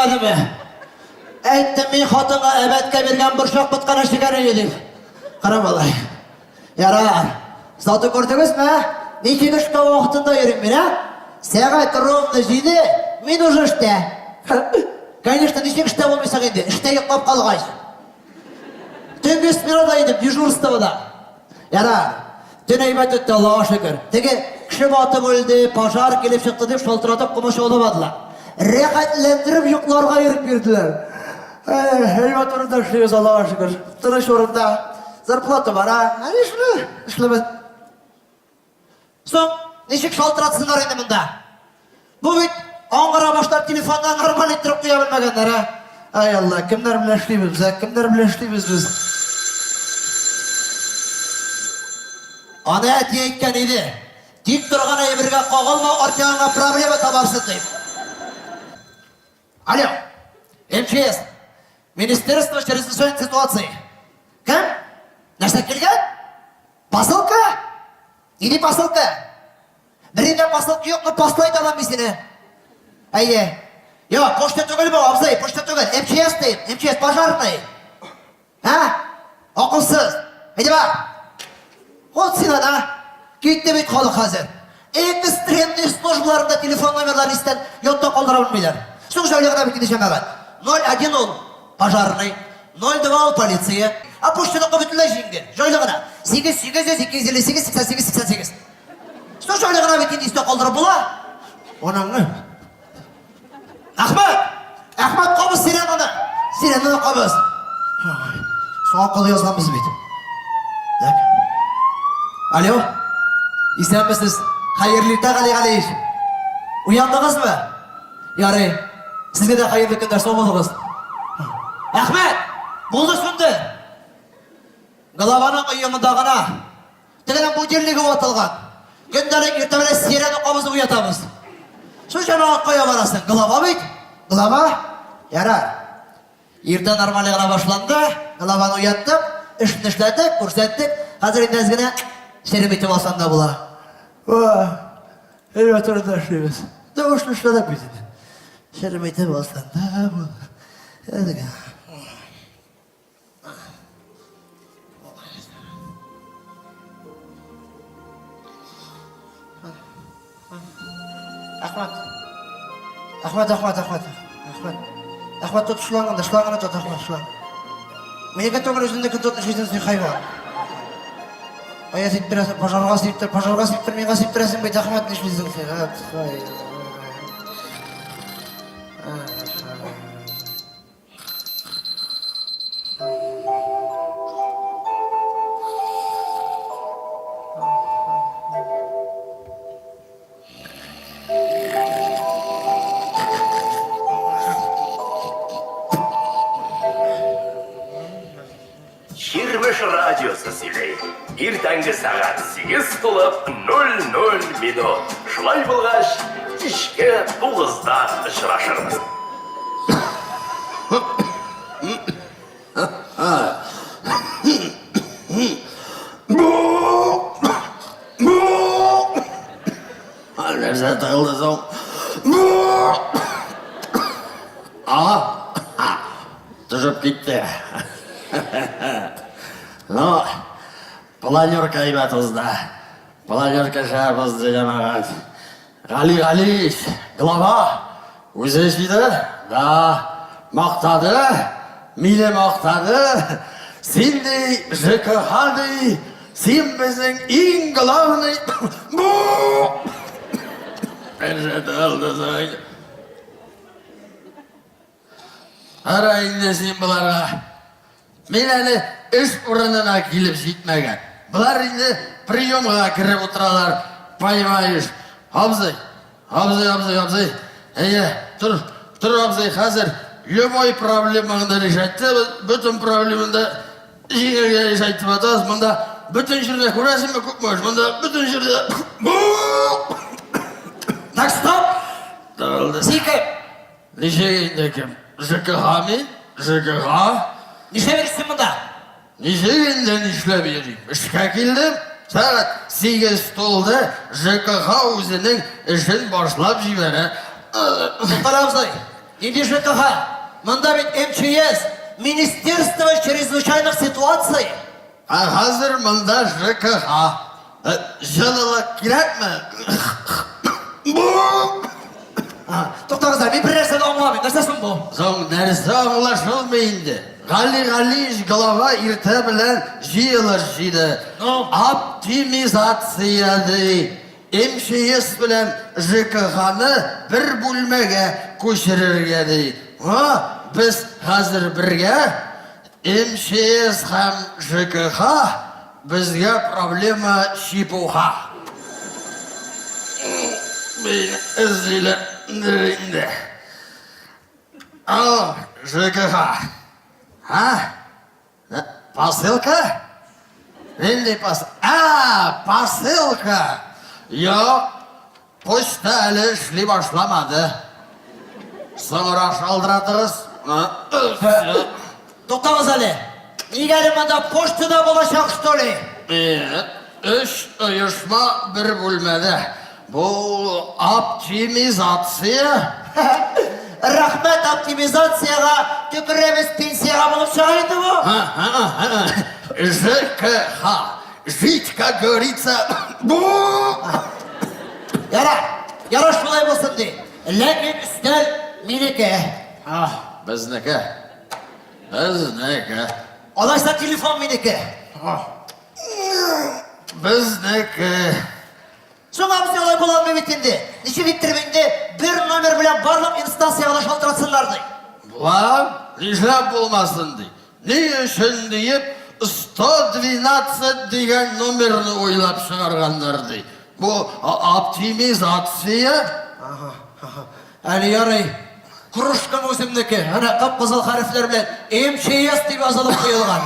йөрмәдеме? Әйттем мин хатынга әбәткә биргән борчак ботканы эчегән иде дип. Кара малай. Ярар. Зато күрдегезме, ә? Ничек эшкә вакытында йөрим мин, ә? Сәгать ровно җиде, мин уже эштә. Конечно, ничек эштә булмыйсың инде, эштә йоклап калгач. Төнге сменада идем, дежурствода. Ярар. Төн әйбәт үтте, Аллага шөкер. Теге кеше батып үлде, пожар килеп чыкты дип шалтыратып комачауламадылар. Рәхәтләндереп йокларга йөреп бирделәр. Әйбәт урында эшлибез, Аллага шөкер. Тыныч урында. Зарплата бара. Ә эшле, эшләмәс. Соң, ничек шалтыратсыннар инде монда? Бу бит аңгыра башлар телефоннан нормаль иттереп куя белмәгәннәр, ә? Ай Алла, кемнәр белән эшлибез без, ә? Кемнәр белән эшлибез без? Аны әти әйткән иде. Тик торган әйбергә кагылма, арт ягыңа проблема табарсың дип. Алло, МЧС, Министерство чрезвычайных ситуаций. Кем? Нәрсә килгән? Посылка? Нинди посылка? Берендә посылка юк, но послать алам мин сине. Әйе. Юк, почта түгел бу, абзый, почта түгел. МЧС дим, МЧС пожарный. Ә? Акылсыз. Әйдә бар. Вот син ана. Китте бит халык хәзер. Экстренный службаларында телефон номерларын истән ятта калдыра белмиләр. Соң җайлы гына бит инде җәмәгать. 01 ул пожарный, 02 ул полиция. Ә почтаныкы бөтенләй җиңел, җайлы гына. 8 800 258 88 88. Соң җайлы гына бит инде истә калдырып була. Анаңны. Әхмәт! Әхмәт, кабыз сиренаны! Сиренаны кабыз! Соңа кол язганбыз бит. Так. Алло. Исәнмесез. Хәерле иртә, Гали Галиевич. Уяндыгызмы? Ярый. Сезгә дә хәерле көннәр, сау булыгыз. Әхмәт! Булды сүнде. Голованың өе монда гына. Тегенең будильнигы ватылган. Көндәлек иртә белән сирена кабызып уятабыз. Шул җәмәгать кая барасың? Голова бит. Голова. Ярар. Иртә нормаль гына башланды. Голованы уяттык, эшне эшләдек, күрсәттек. Хәзер инде әз генә черем итеп алсаң да була. Әйбәт урында эшлибез. Тавышны эшләдек бит инде. Черем итеп алсаң да була. Әз генә. Әхмәт. Әхмәт, Әхмәт, Әхмәт. Әхмәт. Әхмәт тот шлангында, шлангына тот, Әхмәт, шланг. Минеке түгел, үзеңнеке тот, нишлисең син хайван. Кая сиптерәсең, пожарга сиптер, пожарга сиптер, миңа сиптерәсең бит, Әхмәт, нишлисең син? Чирмеш радиосы сөйли. Иртәнге сәгать 8 тулып 00 минут. Шулай булгач, кичке 9-да очрашырбыз. Нәрсә тыгылды соң? А, төшеп китте. Ну, планерка әйбәт узды. Планерка шәп узды, җәмәгать. Гали Галиевич, глава, үзе җыйды, да, мактады, мине мактады. Син ди, ЖКХ ди, син безнең иң главный... Бу! Нәрсә тыгылды соң? Кара инде син боларга. Мин әле эш урынына килеп җитмәгән. Болар инде приемга кереп утыралар, понимаешь. Абзый, абзый, абзый, абзый. Әйе, тор, тор, абзый, хәзер любой проблемаңны решать итәбез, бөтен проблеманы да җиңел генә решать итеп атабыз. Монда бөтен җирдә күрәсеңме күпме эш? Монда бөтен җирдә. Так, стоп! Тыгылды. Син кем? Ничек инде кем? ЖКХ мин, ЖКХ. Нишләп йөрисең монда? Ничек инде нишләп йөрим? Эшкә килдем. Сәгать 8 тулды, ЖКХ үзенең эшен башлап җибәрә. Туктале, абзый. Нинди ЖКХ? Монда бит МЧС, Министерство чрезвычайных ситуаций. Ә хәзер монда ЖКХ. Җылылык кирәкме? Туктагыз әле, мин бер нәрсә дә аңламыйм. Нәрсә соң бу? Соң нәрсә аңлашылмый инде? Гали Галиевич глава иртә белән җыелыш җыйды. Ну? Оптимизация ди. МЧС белән ЖКХны бер бүлмәгә күчерергә ди. Ха, без хәзер бергә МЧС һәм ЖКХ безгә проблема чепуха. Мине эзлиләр инде. Алло, ЖКХ. А? Посылка? Нинди пос... А, посылка! Юк, почта әле эшли башламады. Соңрак шалтыратыгыз. Туктагыз әле. Нигә әле монда почтада булачак, что ли? Өч оешма бер бүлмәдә. Бу оптимизация. Рәхмәт оптимизациягә, төкерәбез пенсиягә булып чыга инде бу. ЖКХ. Жить, как говорится, бу. Яра, яра шулай булсын ди. Ләкин өстәл минеке. Безнеке. Безнеке. Алайса телефон минеке. Безнеке. Соң абзый алай була алмый бит инде. Ничек иттереп инде бер номер белән барлык инстанциягә дә шалтыратсыннар ди. Була, нишләп булмасын ди. Ни өчен диеп 112 дигән номерны уйлап чыгарганнар ди. Бу оптимизация. Ага, ага. Әле ярый. Кружкам үземнеке. Әнә кып-кызыл хәрефләр белән МЧС дип язылып куелган.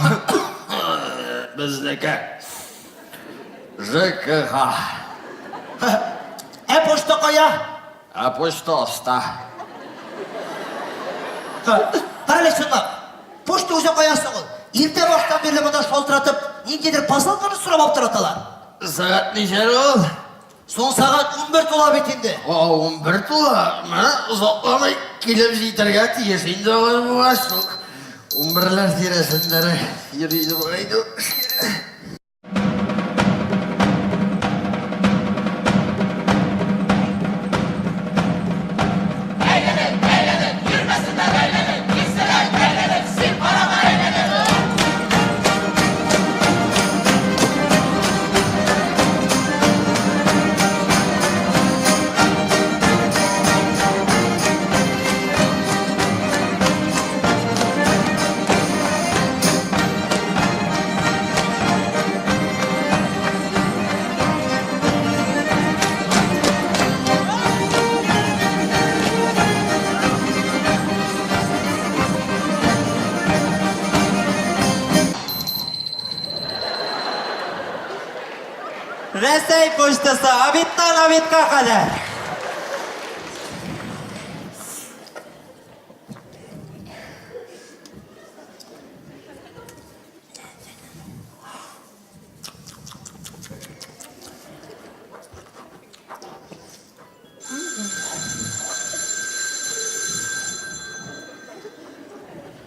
Безнеке. ЖКХ. Ә почта кая? Ә почта аста. Карале чынлап. Почта үзе кая соң ул? Иртә баштан бирле монда шалтыратып, ниндидер посылканы сорап аптыраталар. Сәгать ничәдә ул? Соң сәгать 11 тула бит инде. О, 11 тула. Менә озакламый килеп җитәргә тиеш инде алай булгач. Шул 11-ләр тирәсендә йөри иде бугай. Рәсәй почтасы обедтан обедка кадәр.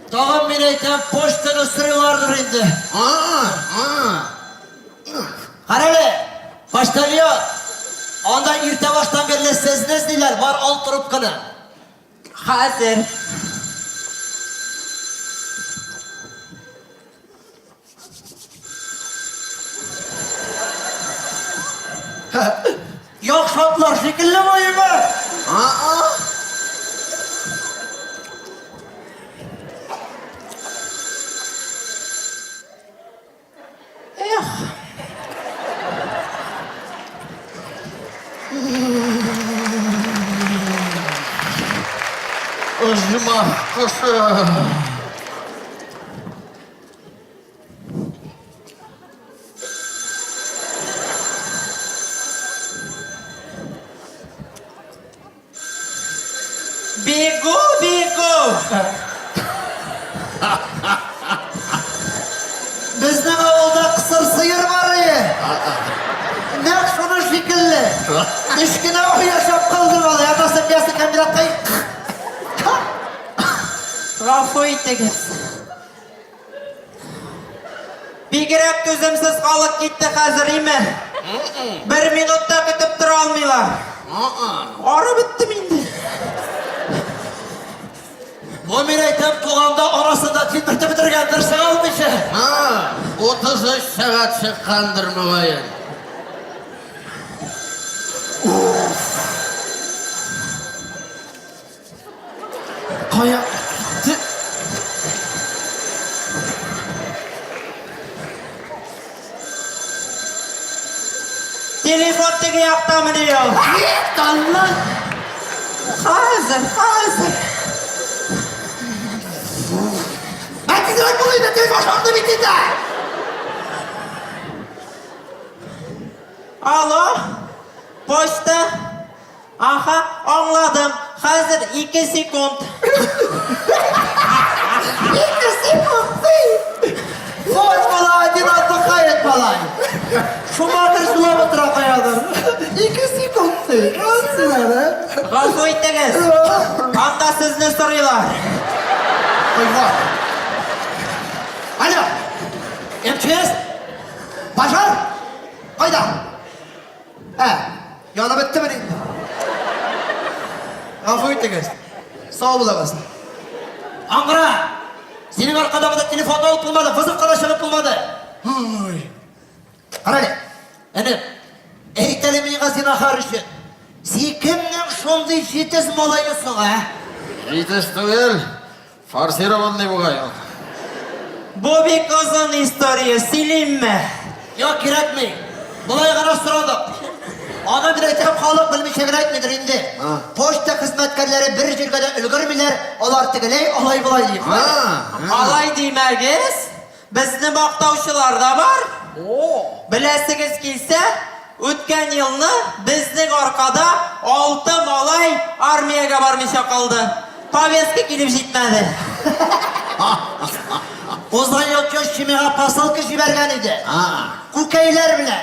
Тагын мин әйтәм, почтаны сорыйлардыр инде. Карале, почтальон. Анда иртә баштан бирле сезне эзлиләр, бар ал трубканы. Хәзер. Яхшы атлар шикелле буемы? Эх. Оҗмах кошы. Бегу, бегу. Безнең авылда кысыр сыер бар иде. Нәкъ шуны шикелле. Өч кенә ай яшәп калды малай. Атасы мясо комбинатка. Гафу итегез. Бигрәк түземсез халык китте хәзер, име? Бер минут та көтеп тора алмыйлар. Арып беттем инде. Бу мин әйтәм, туганда арасында тилмертеп бетергәндер, чыга алмыйча. А, 33 сәгать чыккандыр мөгаен. Кая? Телефон теге яктамыни ул? Кит аннан! Хәзер, хәзер. Ә тизрәк бул инде, телефон шалтырый бит инде! Алло, почта. Аха, аңладым. Хәзер ике секунд. Ике секунд, ди! Формула один отдыхает, малай. Шумахер шулап утыра каядыр. Ике секунд, ди. Вот син әле. Гафу итегез. Анда сезне сорыйлар. Ой, Алло, МЧС? Пожар? Кайда? Ә, янып беттемени инде? Гафу итегез. Сау булыгыз. Аңгыра! Синең аркада монда телефонны алып булмады, вызовка да чыгып булмады. Ой. Кара әле. Энем, әйт әле миңа зинахар өчен. Син кемнең шундый җитез малае соң, ә? Җитез түгел, Форсированный бугай ул. Бу бик озын история, сөйлимме? Юк, кирәкми. Болай гына сорадык. Аны мин әйтәм, халык белмичә генә әйтмидер инде. Почта хезмәткәрләре бер җиргә дә өлгермиләр, алар тегеләй, алай-болай ди. Алай димәгез, Безне мактаучылар да бар. Беләсегез килсә, үткән елны безнең аркада алты малай армиягә бармыйча калды. Повестка килеп җитмәде. Узган ел теща миңа посылка җибәргән иде. Күкәйләр белән.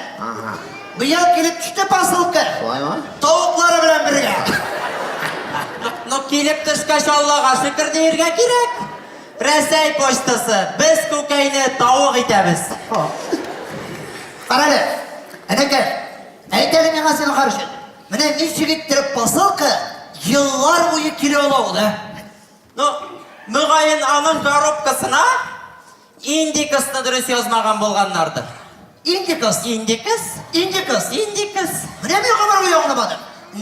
Быел килеп төште посылка. Тавыклары белән бергә. Ну, килеп төшкәч, Аллага шөкер диергә кирәк. Рәсәй почтасы, без күкәйне тавык итәбез. Карале, әнәкәй, әйт әле миңа зинһар өчен. Менә ничек иттереп посылка еллар буе килә ала ул, ә? Ну, мөгаен аның коробкасына индикасны дөрес язмаган булганнардыр. Индикас? Индикас? Индикас? Индикас. Менә мин гомер буе аңламадым.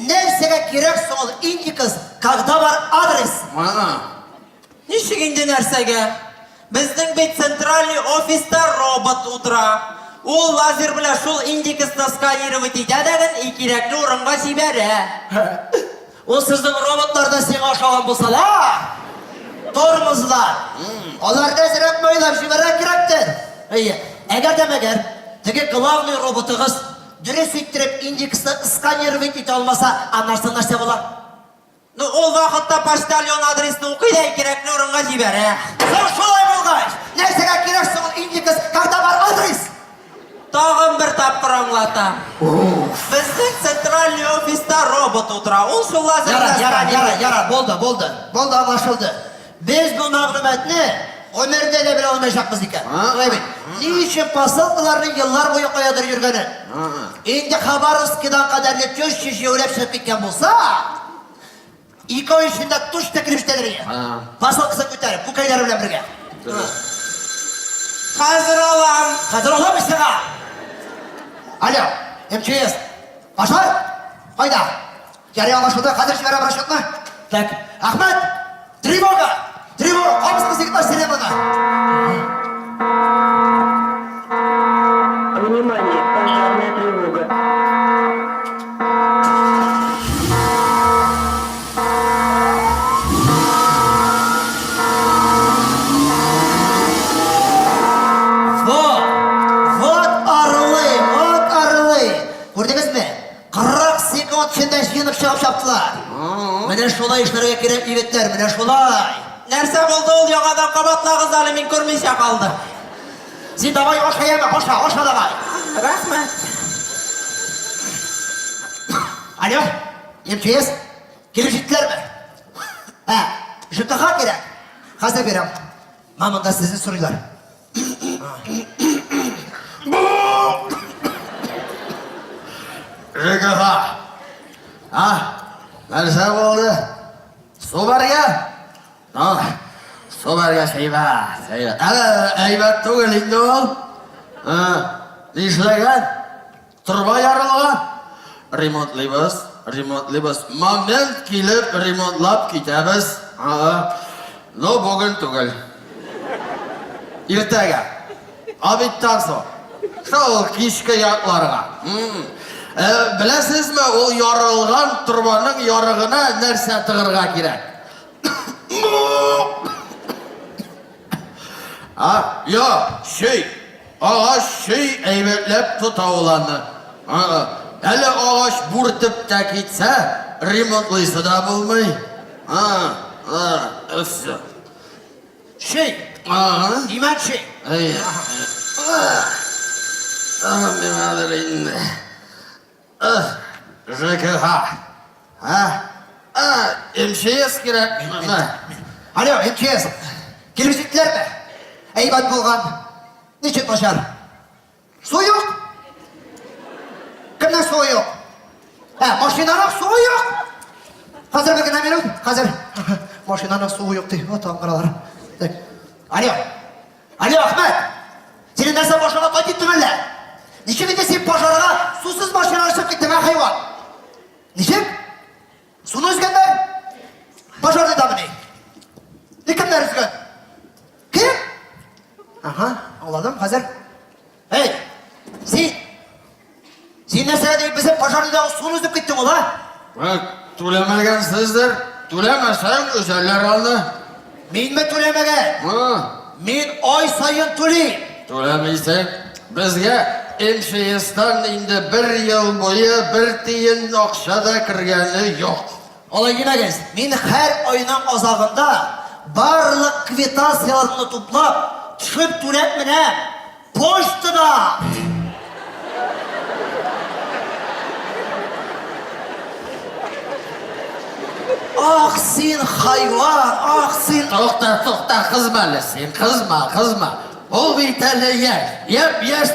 Нәрсәгә кирәк соң ул индикас, когда бар адрес? Ана. Ничек инде нәрсәгә? Безнең бит центральный офиста робот утыра. Ул лазер белән шул индикасны сканировать итә дә и кирәкле урынга җибәрә. Ул сезнең роботлар да сиңа ошаган булсалар, тормозлар. Аларны әзрәк майлап җибәрергә кирәктер. Әйе. Әгәр дә мәгәр теге главный роботыгыз дөрес иттереп индексны сканировать итә алмаса, аннан соң нәрсә була? Ну, ул вакытта почтальон адресны укый да кирәкле урынга җибәрә. Соң шулай булгач, нәрсәгә кирәк соң ул индекс, когда бар адрес? Тагын бер тапкыр аңлатам. Безнең центральный офиста робот утыра. Ул шул лазер Ярар, ярар, ярар, ярар, булды, булды. Булды, аңлашылды. Без бу мәгълүматны гомердә дә белә алмаячакбыз икән. Шулай бит. Ни өчен посылкаларның еллар буе каядыр йөргәнен? Инде Хабаровскидан кадәрле теща җәяүләп чыгып киткән булса, ике ай эчендә точно килеп җитәдер иде. Посылкасын күтәреп, күкәйләре белән бергә. Хәзер алам. Хәзер алам сиңа. Алло, МЧС. Пожар? Кайда? Ярый, аңлашылды. Хәзер җибәрәм расчетны. Так, Әхмәт, тревога! Тревога! Кабызыгыз, егетләр, сиренаны! Внимание, пожарная тревога. Вот! Вот орлы! Вот орлы! Күрдегезме? 40 секунд эчендә җыенып чыгып чаптылар. Менә шулай эшләргә кирәк, егетләр, менә шулай. Нәрсә булды ул, яңадан кабатлагыз әле, мин күрмичә калдым. Син давай аша яме, аша, аша давай. Рәхмәт. Алло, МЧС, килеп җиттеләрме? Ә, ЖКХ кирәк. Хәзер бирәм. Мә, монда сезне сорыйлар. ЖКХ. А, нәрсә булды? Су бәргән? Ну, су бәргәч әйбәт, әйбәт. Әле әйбәт түгел инде ул. А, нишләгән? Торба ярылган. Ремонтлыйбыз, ремонтлыйбыз. Момент килеп ремонтлап китәбез. Ага. Но бүген түгел. Иртәгә. Обедтан соң. Шул кичке якларга. Э, беләсезме, ул ярылган торбаның ярыгына нәрсә тыгырга кирәк? А, я, чөй. Агач чөй әйбәтләп тота ул аны. Әле агач бүртеп тә китсә, ремонтлыйсы да булмый. А, а, все. Чөй. Ага. Имән чөй. Әй. А, миңа инде. ЖКХ. А? А, МЧС кирәк. Алло, МЧС. Килеп җиттеләрме? Әйбәт булган. Ничек начар? Су юк. Кемнең суы юк? Ә, машинаның суы юк. Хәзер бер генә минут, хәзер. Машинаның суы юк ди. О, таңгыралар. Так. Алло. Алло, Әхмәт! Синең нәрсә башыңа тай киттеме әллә? Ничек инде син пожарга сусыз машинаны чыгып киттең, ә, хайван? Ничек? Суны өзгәннәр? Пожарныйдамыни? И кемнәр өзгән? Кем? Ага, аңладым, хәзер. Эй, син! Син нәрсәгә дип безнең пожарныйдагы суны өзеп киттең ул, а? Бәк, түләмәгәнсездер. Түләмәсәң, өзәләр аны. Минме түләмәгән? Һы. Мин ай саен түлим. Түләмисең. Безгә МЧСтан инде бер ел буе бер тиен акча да кергәне юк. Алай димәгез, мин һәр айның азагында барлык квитанцияләрне туплап, төшеп түләп менәм. Почтада! Ах син, хайван, ах син! Тукта, тукта, кызма әле син, кызма, кызма. Ул бит әле яшь, япь-яшь.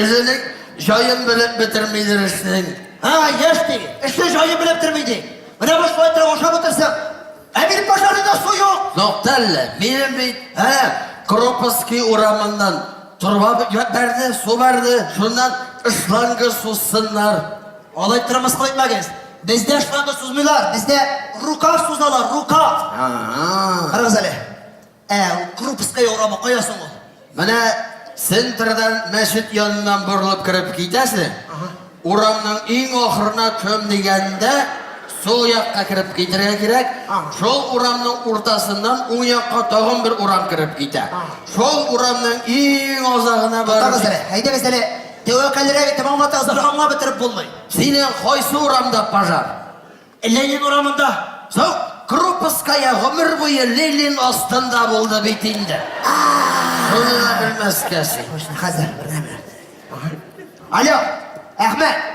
Үзенең җаен белеп бетермидер эшнең. Һа, яшь ди, эшнең җаен белеп бетерми ди. Менә бу шулай торып ашап утырсаң, Ә минем пожарныйда су юк. Нокта әллә, минем бит, ә, Кроповский урамыннан торба бәрде, су бәрде, шуннан шланга сузсыннар. Алай тормышка итмәгез. Бездә шланга сузмыйлар, бездә рукав сузалар, рукав. Карагыз әле. Ә, ул Крупская урамы кая соң ул? Менә центрдан мәчет яныннан борылып кереп китәсең. Урамның иң ахырына төм дигәндә сул якка кереп китәргә кирәк. Шул урамның уртасыннан уң якка тагын бер урам кереп китә. Шул урамның иң азагына барып. Туктагыз әле, әйдәгез әле, тәвәккәлрәк итеп аңлатыгыз, әле аңлап бетереп булмый. Синең кайсы урамда пожар? Ленин урамында. Соң, Крупская гомер буе Ленин астында булды бит инде. Шуны да белмәскә син. Точно, хәзер бер нәмә. Алло, Әхмәт.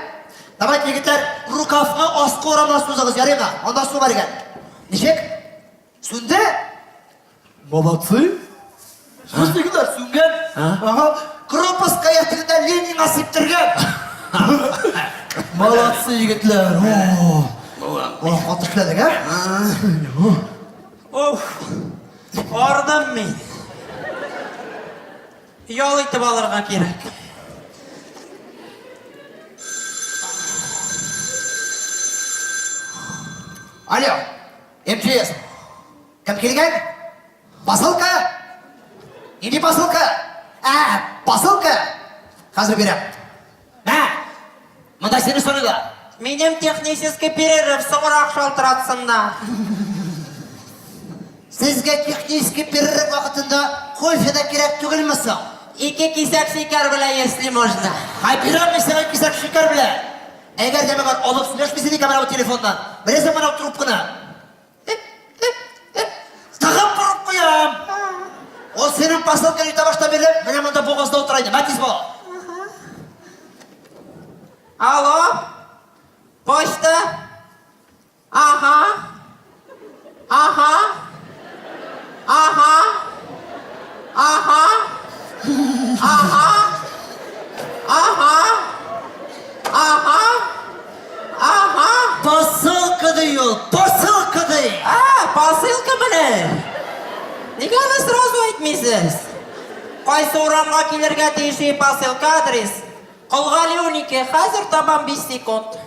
Давайте, егетләр, рукавны аскы урамнан сузыгыз, ярыймы? Анда су бар икән. Ничек? Сүнде? Молодцы. Сүз егетләр, сүнгән. Ага. Крупская тегендә Ленинга сиптергән. Молодцы, егетләр. О, О, каты эшләдек, ә? Уф, ардым мин. Ял итеп алырга кирәк. Алло, МЧС. Кем килгән? Посылка? Нинди посылка? Ә, посылка! Хәзер бирәм. Мә! Монда сине сорыйлар. Минем технический перерыв соңрак шалтыратсыннар. Сезгә технический перерыв вакытында кофе да кирәк түгелме соң? Ике кисәк шикәр белән, если можно. Хай, бирәм мин сиңа кисәк шикәр белән. Әгәр дә мәгәр алып сөйләшмисең икән менә бу телефоннан, беләсең менә бу трубканы. Тыгып борып куям. Ул синең посылканы иртә башта биреп, менә монда бугазда утыра иде. Мә тиз бул. Алло? Почта? Ага. Ага. Ага. Ага. Ага. Ага. Ага. Ага. Посылка ди ул, посылка ди. А, посылка менә. Нигә аны сразу әйтмисез? Кайсы урамга килергә тиеш посылка адрес? Колгали 12, хәзер табам 5 секунд.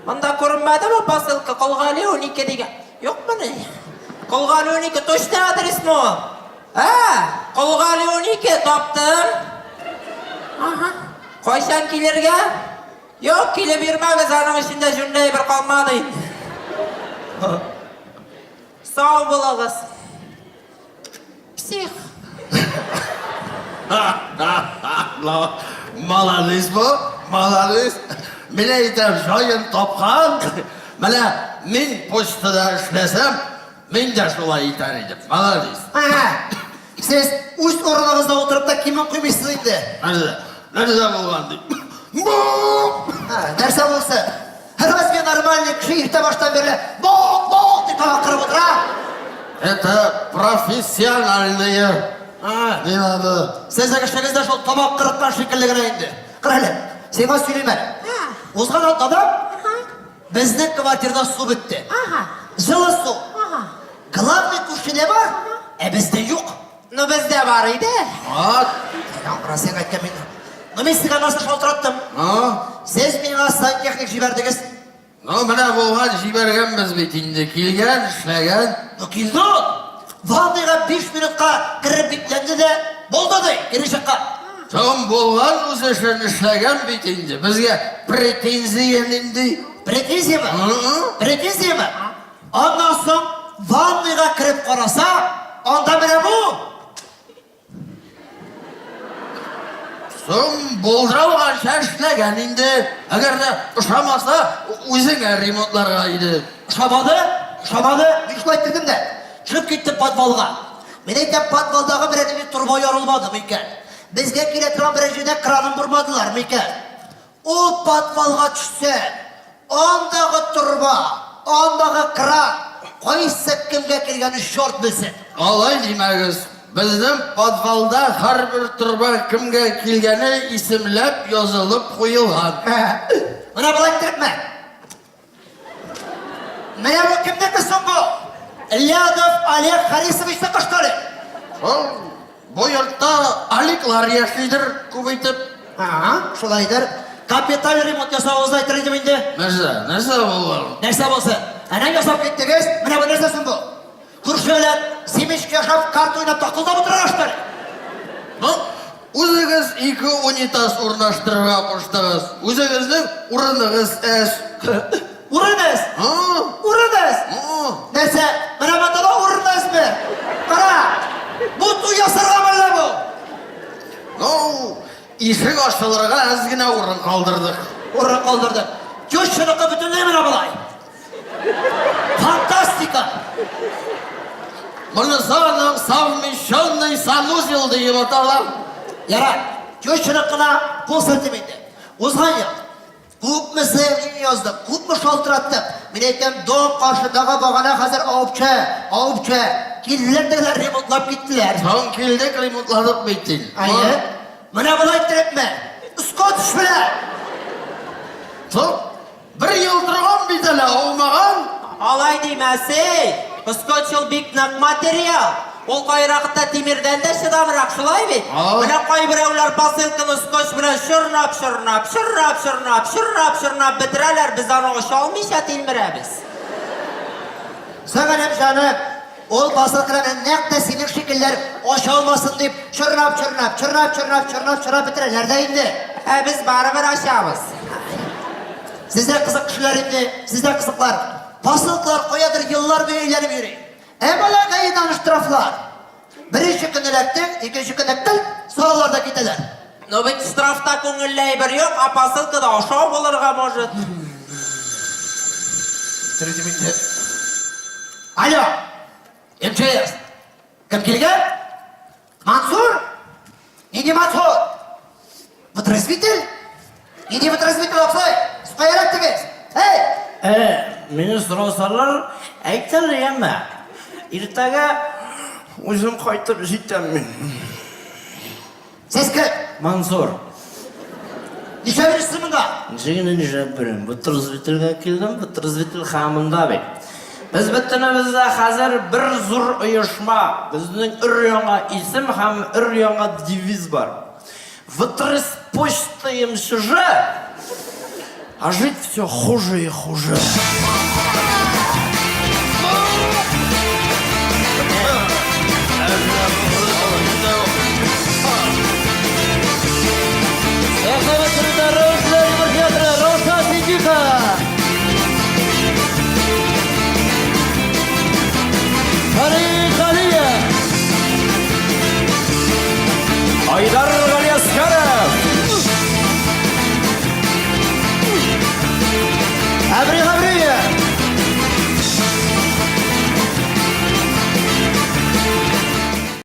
Монда күренмәдеме посылка? Колгали 12 дигән. Юкмыни? Колгали 12 точно адресмы ул? Ә, Колгали 12 таптым. Ага. Кайчан килергә? Юк, килеп йөрмәгез, аның эчендә җүнле әйбер калмады инде. Сау булыгыз. Псих. Молодец бу, молодец. Мин әйтәм, җаен тапкан. Менә мин почтада эшләсәм, мин дә шулай итәр идем. Молодец. Ага. Сез үз урыныгызда утырып та кимен куймыйсыз инде. Нәрсә? Нәрсә булган ди? Бу! Һа, нәрсә булсын? Разве нормальный кеше иртә баштан бирле бок бок дип тамак кырып утыра? Это профессиональные. А, Не надо. Сезнең эшегез дә шул тамак кырыккан шикелле генә инде. Кара әле, сиңа сөйлим әле. Узган атнада безнең квартирда су бетте. Ага. Җылы су. Ага. Главный күршедә бар, ә бездә юк. Ну бездә бар иде. Вот. Яңгыра син әйткән мин. Ну мин сезгә нәрсә шалтыраттым. Ну, Сез миңа сантехник җибәрдегез. ну менә булган җибәргәнбез бит инде. Килгән, эшләгән. Ну килде ул. Ванныйга 5 минутка кереп бикләнде дә булды ди, кире чыккан. Соң булган үз эшен эшләгән бит инде. Безгә претензия нинди? Претензияме? Ы-ы. Претензияме? Аннан соң ванныйга кереп караса, анда менә бу. Соң булдыра алганча эшләгән инде. Әгәр дә ошамаса, үзеңә ремонтларга иде. Ошамады, ошамады. Мин шулай иттердем дә. Төшеп киттем подвалга. Мин әйтәм, подвалдагы берәр нинди торба ярылмадымы икән? Безгә килә торган берәр җирдә кранын бормадылармы икән? Ул подвалга төшсә, андагы торба, андагы кран, кайсы кемгә килгәнен черт белсен. Алай димәгез. Безнең подвалда һәрбер торба кемгә килгәне исемләп язылып куелган. Менә болай иттерепме? Менә бу кемнеке соң бу? Лядов Олег Харисовичныкы, что ли? Шул бу йортта Аликлар яшидер күп итеп. Ага, шулайдыр. Капиталь ремонт ясавыгызны әйтер идем инде. Нәрсә? Нәрсә булган? Нәрсә булсын? Әнә ясап киттегез, менә бу нәрсә соң бу? Күрше белән семечка ашап, карта уйнап такылдап утырырга что ли? Ну, үзегез ике унитаз урнаштырырга куштыгыз. Үзегезнең урыныгыз әз. Урын әз! А? Урын әз! А? Нәрсә, менә монда да урын әзме? Кара! Бу туй ясарга мәллә бу? Ну, ишек ачылырга әз генә урын калдырдык. Урын калдырдык. Тещаныкы бөтенләй менә болай. Фантастика! Монысы аның совмещенный санузел диеп атала. Ярар, тещаныкына кул селтим инде. Узган ел күпме заявление яздык, күпме шалтыраттык. Мин әйтәм, дом каршындагы багана хәзер авып төшә, авып төшә. Килделәр дә ремонтлап киттеләр. Соң килдек, ремонтладык бит инде. Әйе. Менә болай иттерепме? Скотч белән. Соң бер ел торган бит әле, аумаган. Алай димәсей. Скотч ул бик нык материал. Ул кайракта тимердән дә чыдамрак, шулай бит? А. Менә кайберәүләр посылканы скотч белән чорнап, чорнап, чорнап, чорнап, чорнап, чорнап бетерәләр, без аны ача алмыйча тилмерәбез. Сәгәнем җаным, ул посылканы нәкъ тә синең шикелләр ача алмасын дип чорнап, чорнап, чорнап, чорнап, чорнап, чорнап бетерәләр дә инде. Ә без барыбер ачабыз. Сездә кызык кешеләр инде, сездә кызыклар. Посылкалар каядыр еллар буе әйләнеп йөри. Ә бала гаидан штрафлар. Беренче көн эләктең, икенче көнне кылт салалар да китәләр. Но бит штрафта күңелле әйбер юк, а посылкада ашау булырга может. Алло, МЧС. Кем килгән? Мансур? Нинди Мансур? Вытрезвитель? Нинди вытрезвитель абзый? Сез кая эләктегез? Эй! Мине сорасалар, әйт әле, яме. Иртәгә үзем кайтып җитәм мин. Сез кем? Мансур. Нишләп йөрисез монда? Ничек инде нишләп йөрим? Вытрезвительгә килдем, вытрезвитель һәм монда бит. Без бөтенебез дә хәзер бер зур оешма. Безнең өр-яңа исем һәм өр-яңа девиз бар. Вытрес почтаем сюжет, а жить все хуже и хуже. Айдар Галиәсгаров! Әбри.